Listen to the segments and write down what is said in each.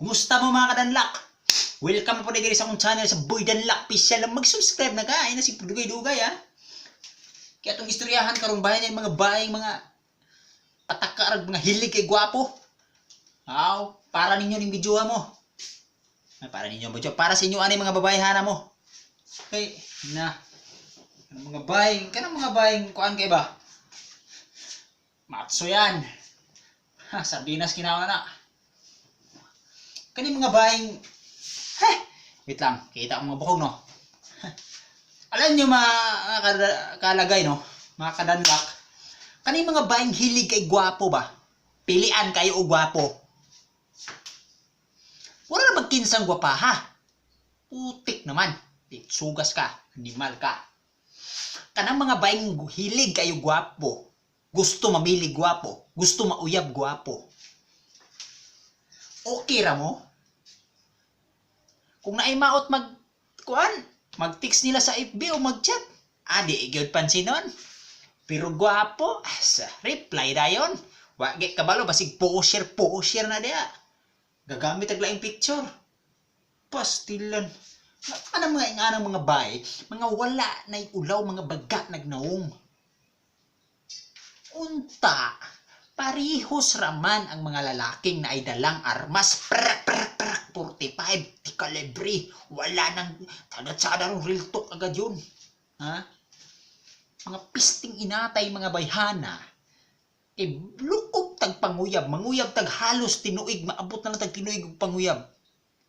Kumusta mo, mga kadanlak? Welcome po diri sa akong channel sa Boy Danlak Official. Mag-subscribe na ka. Ay na si dugay-dugay ha. Kaya itong istoryahan karon bahay na mga baeng mga patakarag, mga hilig kay gwapo. Aw, para ninyo ning videoha mo. Ay, para ninyo ang video. Para sa inyo ani mga babayhana mo. Okay, na. Kanang mga baeng, kanang mga baeng kuan kay ba? Matso yan. Ha, sardinas kinawa na. Kani mga baeng. Heh, wait lang, kita ko mga bukog, no. Alam niyo mga kalagay, no, mga kadanlak. Kani mga baeng hilig kay gwapo ba? Pilian kayo og gwapo. Wala na magkinsang gwapa ha. Putik naman. Sugas ka, animal ka. Kanang mga baeng hilig kayo gwapo. Gusto mamili gwapo, gusto mauyab gwapo. Okay ra mo? Kung naay maot mag kuan, mag-text nila sa FB o mag-chat. Ah, di gyud pansinon. Pero gwapo, asa, reply dayon. Wa gi kabalo basig poser poser na diya. Gagamit og laing picture. Pastilan. Ano mga inganang mga bay, mga wala na ulaw, mga baga nagnaong. Unta, parihos raman ang mga lalaking na ay dalang armas. Prak, prak, prak, 45, di kalibre. Wala nang, tagatsada ng real talk agad yun. Ha? Mga pisting inatay, mga bayhana. Eh, lukob tag panguyab, manguyab tag halos tinuig, maabot na lang tag tinuig og panguyab.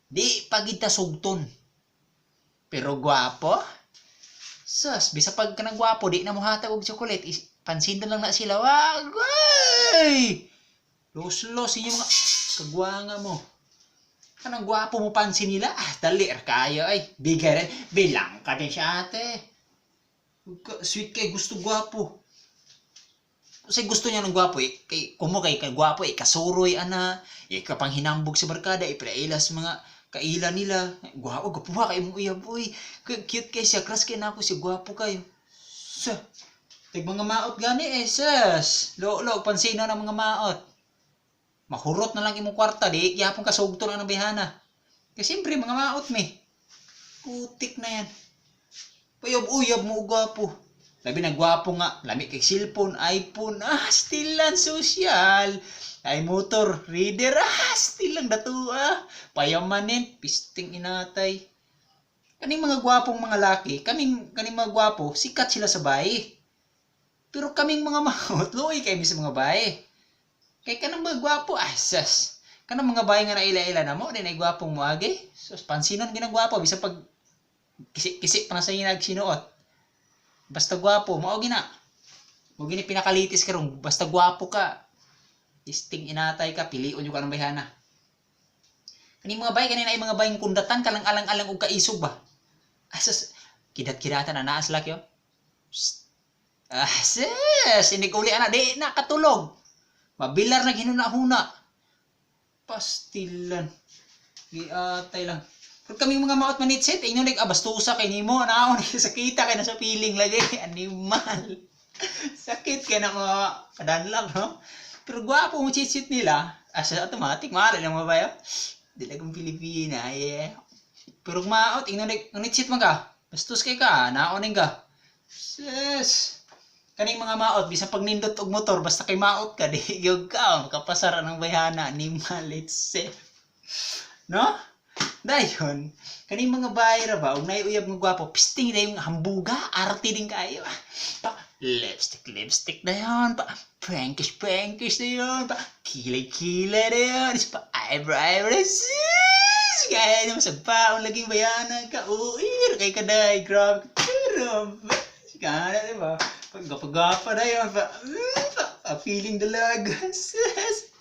Di pagita sugton. Pero gwapo? Sus, bisa pag kanang gwapo, di na mo hatag og chocolate, pansinon lang na sila. Wag, ay! Los-los inyo mga kagwanga mo. Kanang gwapo mo pansin nila, ah, dali, er, kayo ay. Bigay rin, bilang ka din siya ate. Sweet kay gusto gwapo. Kasi gusto niya ng gwapo eh. Kay, kumo kay kay gwapo eh, kasuroy ana, eh, kapang hinambog sa barkada, eh, pailas mga kaila nila. Gwapo, gwapo kay mong uyab, uy. Cute kay siya, crush kay nako siya, gwapo kayo. Sa, tig mga maot gani eh, sus. Lo, pansino ng mga maot. Mahurot na lang imong kwarta, di, gihapon ka sugton ang bihana. Kaya siyempre, mga maot mi. Putik na yan. Payab-uyab mo og gwapo. Labi na gwapo nga, lami kay cellphone, iPhone, ah, still lang social. Ay motor, reader, ah, still lang dato ah. Payamanin, pisting inatay. Kaning mga gwapong mga laki, kaming kaning mga gwapo, sikat sila sa bahay. Pero kaming mga maot, luoy kay mi sa mga bahay. Kay kanang mga gwapo, ah, sus. Kanang mga bahay nga naila-ila na mo, di na gwapong moagi. Sus, pansinon ginang gwapo, bisa pag kisi-kisi pa na sa inyo nagsinuot. Basta gwapo, mao gina. Mao gini pinakalitis karon, basta gwapo ka. Isting inatay ka, pilion yung ka ng bayhana. Kaning mga bay kanina ay mga bayng kundatan ka lang alang-alang og kaisog ba. Asas kidat-kidatan na naas laki oh. Psst. Ah, sis, inig uli ana di na katulog. Mabilar na hinuna-huna. Pastilan. Giatay lang. Pero kaming mga maot manitsit, inyo nag abastusa kay nimo, naon sakita kay nasa feeling lagi, animal. Sakit kay na mga kadanlag, no? Pero gwapo mo chit nila, asa automatic mahal na mga bayo. Di lang kong Pilipina, yeah. Pero maot, inyo nag manitsit man ka. Bastos kay ka, naon ka. Sis. Kaning mga maot, bisan pag nindot og motor, basta kay maot ka, di gyud ka, makapasara ng bayhana, animal itself. No? Dayon, kaning mga bayra ba, ug naiuyab nga gwapo, pisting na yung hambuga, arte din kayo. Pa, lipstick, lipstick na yun, pa, prankish, prankish na yun, pa, kilay, kilay na yun, pa, eyebrow, eyebrow, sis! Kaya naman sa baon, laging bayana ka, uir, kay kaday, grabe, pero, kana, di ba? Pag na yun, pa, pa, pa, feeling dalaga, sis!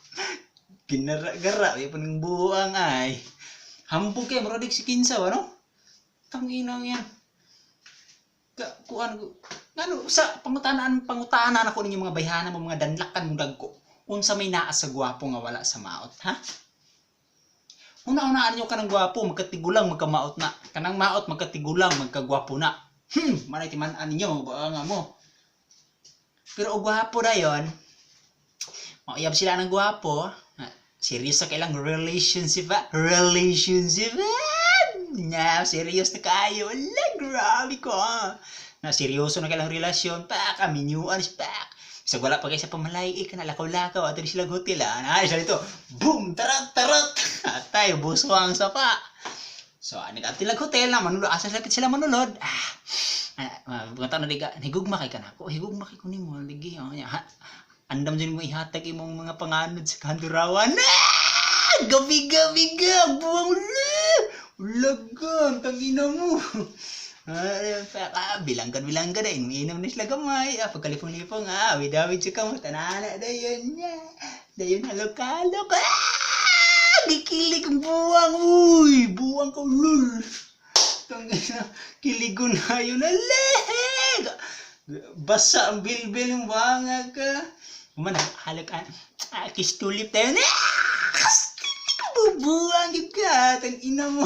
Ginara-gara, yung panang buang ay. Hambog kay murag si kinsa ba no? Tanginang yan. Ka, kuan ko. Ngano sa pangutanaan pangutana nako ninyo mga bayhana mo mga danlakan mong dagko. Unsa may naa sa gwapo nga wala sa maot, ha? Una-unaan niyo kanang gwapo, magkatigulang magkamaot na. Kanang maot magkatigulang magkagwapo na. Manay timan-an ninyo, ba nga mo. Pero og gwapo dayon, mauyab sila ng gwapo. Serious sa kailang relationship ba? Relationship ba? Na, serious na kayo. Ala, grabe ko ah. Na, seryoso na kailang relasyon. Pak, aminyuan, pak. Sa wala pa kayo sa pamalay, eh, kana lakaw-lakaw, ato sila hotel ah. Na, siya dito, boom, tarat, tarat. Atay, buso ang sapa. So, ani ka tilag hotel na manulod, asa sila sila manulod. Ah, ah, na diga, higugma kay kanako, higugma kay kunin mo, ligi, oh, ha, andam dyan mo ihatag imong mga panganod sa kandurawan. Ah! Gabi, gabi, ga, buwang ula! Ulagan, tangina mo. Ah, bilanggan, bilanggan, eh, inom na sila gamay. Ah, pagkalipong-lipong, ah, awid-awid siya kamo, tanala, dayon niya. Dayon, halok-halok. Ah! Gikilig ang buwang, uy! Buwang ka, lul! Tangina, kiligon na yun, aleg! Basa ang bilbil ng banga ka. Umana, halok, ah, ah, kiss tulip tayo. Ah! Bubuang ka, tang ina mo.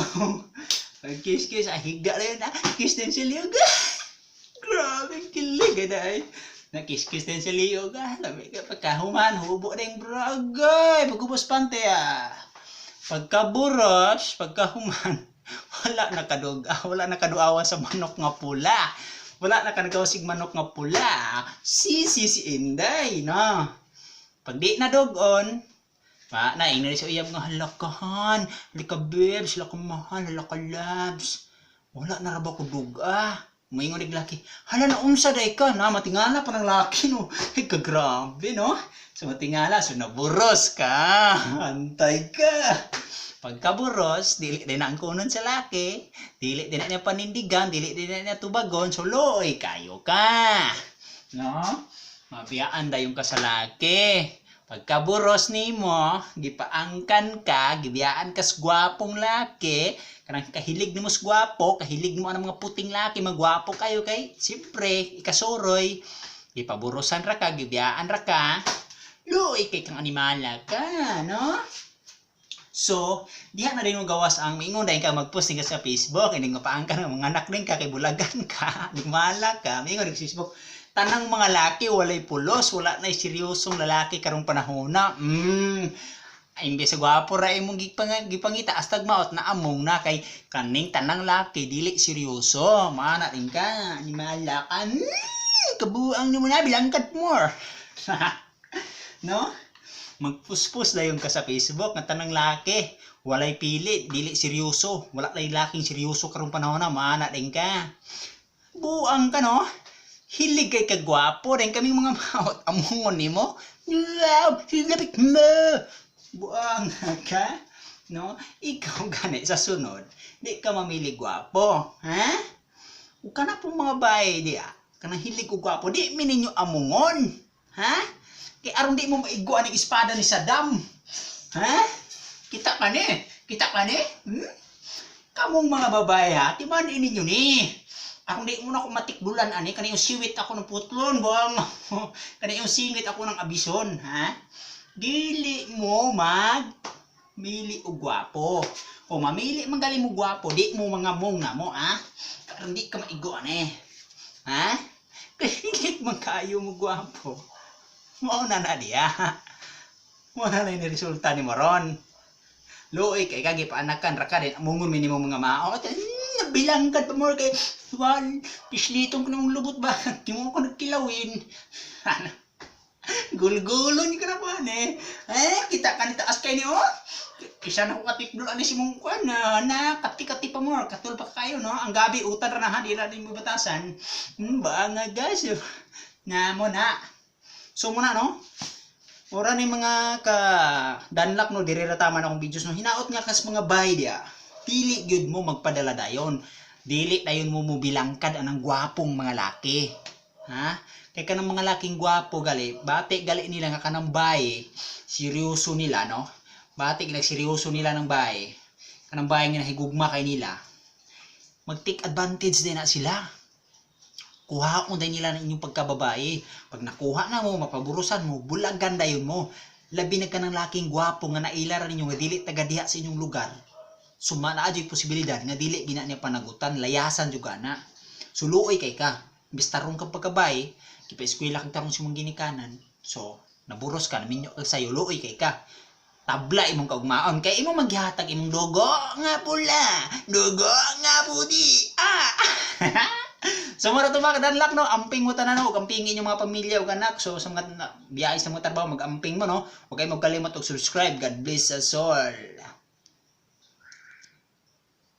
Pag kiss kiss, ah, higda na yun, ah, kiss din si Leo. Grabe, ang kilig, eh, dahil. Na kiss kiss din si Leo, ah, labi ka, pagkahuman, hubo na yung bragay, pagubos pante, ah. Pagkaburos, pagkahuman, wala na kadug, wala na kaduawa sa manok nga pula. Wala na kanagawasig manok nga pula. Si si si Inday, no. Pag di na dogon, pa na ingnan sa uyab nga halakahan, halika babes, halaka mahal, halaka labs. Wala na ra ba ko duga. Moingon nig laki, hala na unsa day ka na matingala pa ng laki no. Ay kagrabe no. So matingala, so naburos ka. Antay ka. Pagkaburos, dili din na ang kunon sa laki, dili din na niya panindigan, dili din na niya tubagon, so luoy kayo ka. No? Mabiyaan dayon ka sa laki. Pagkaburos nimo, gipaangkan ka, gibiyaan ka sa gwapong laki, kanang kahilig nimo sa gwapo, kahilig nimo ang mga puting laki, magwapo kayo kay siyempre ikasuroy, gipaburusan ra ka, gibiyaan ra ka, luoy kay kang animala ka, no? So, diha na rin mo gawas ang maingon dahil ka mag-post ka sa Facebook, hindi nga paangkan ng mga anak din ka, kay bulagan ka, animala ka, maingon sa Facebook, tanang mga laki walay pulos, wala na seryosong lalaki karong panahon na. Imbes sa gwapo ra imong gipangita astag maot na among na kay kaning tanang laki dili seryoso. Mana din ka, animala ka. Kabuang nimo na bilangkat more. No? Magpuspos dayon ka sa Facebook nga tanang laki walay pili, dili seryoso, wala lay laking seryoso karong panahon na, mana din ka. Buang ka no? Hilig kay kagwapo rin kaming mga maot amungon nimo. Wow, hilabik mo. Buang ka, no? Ikaw gani sa sunod, di ka mamili gwapo, ha? Ug kana pong mga bae di ah, kanang hilig og gwapo, di mi ninyo amungon, ha? Kay aron di mo maigo aning espada ni Saddam. Ha? Kita ka ni? Kita ka ni? Hmm? Kamong mga babae ha, timan ninyo ni. Akong di mo na ako matikdulan ani kani yung siwit ako ng putlon buang kani yung singit ako ng abison ha. Dili mo mag mili og gwapo. O mamili man gali mo gwapo, di mo mga mong na mo ha. Karon di ka maigo ani. Ha? Kahilig man kayo mo gwapo. Mao na na diya. Mao na na yung resulta ni Moron. Luoy kay kagi paanakan ra ka din amungon minimo mga mao. Nabilangkad pa mo kay wal pislitong ko namang lubot ba. Di mo ko nagkilawin. Gulgulon ka na pa eh. Eh, kita ka ni taas kay ni oh. Isa na ko katikdol ani si mong kuan na, na kati-kati pa mo, katul pa kayo no. Ang gabi utan ra na ha, di ra din mo batasan. Ba nga guys. Na mo na. So mo na no. Ora ni mga ka danlak no, diri ra tama na akong videos no. Hinaot nga kas mga bay diya. Dili gyud mo magpadala dayon. Dili dayon mo mobilangkad anang gwapong mga laki. Ha? Kay kanang mga laking gwapo gali, bati gali nila nga kanang bay, seryoso nila no. Bati nagseryoso nila ng bay. Kanang bay nga nahigugma kay nila. Mag-take advantage din na sila. Kuha mo din nila ng inyong pagkababae. Pag nakuha na mo, mapaburusan mo, bulagan dayon mo. Labi na ka ng laking gwapo nga naila ra ninyo nga dili taga diha sa inyong lugar. Suma na adyo'y posibilidad nga dili gina niya panagutan, layasan juga na. Suluoy kay ka. Imbes tarong kang pagkabae, kipa-eskwela kang tarong sa imong ginikanan. So, naburos ka, naminyo kag sayo, luoy kay ka. Tabla imong kaugmaon kay imo maghihatag imong dugo nga pula, dugo nga puti. Ah. So mura to, mga kadanlak, no, amping mo tanan ug ampingin inyong mga pamilya ug anak. So sa mga biyahe sa mga trabaho, mag-amping mo, no. Huwag kayo magkalimot og subscribe. God bless us all.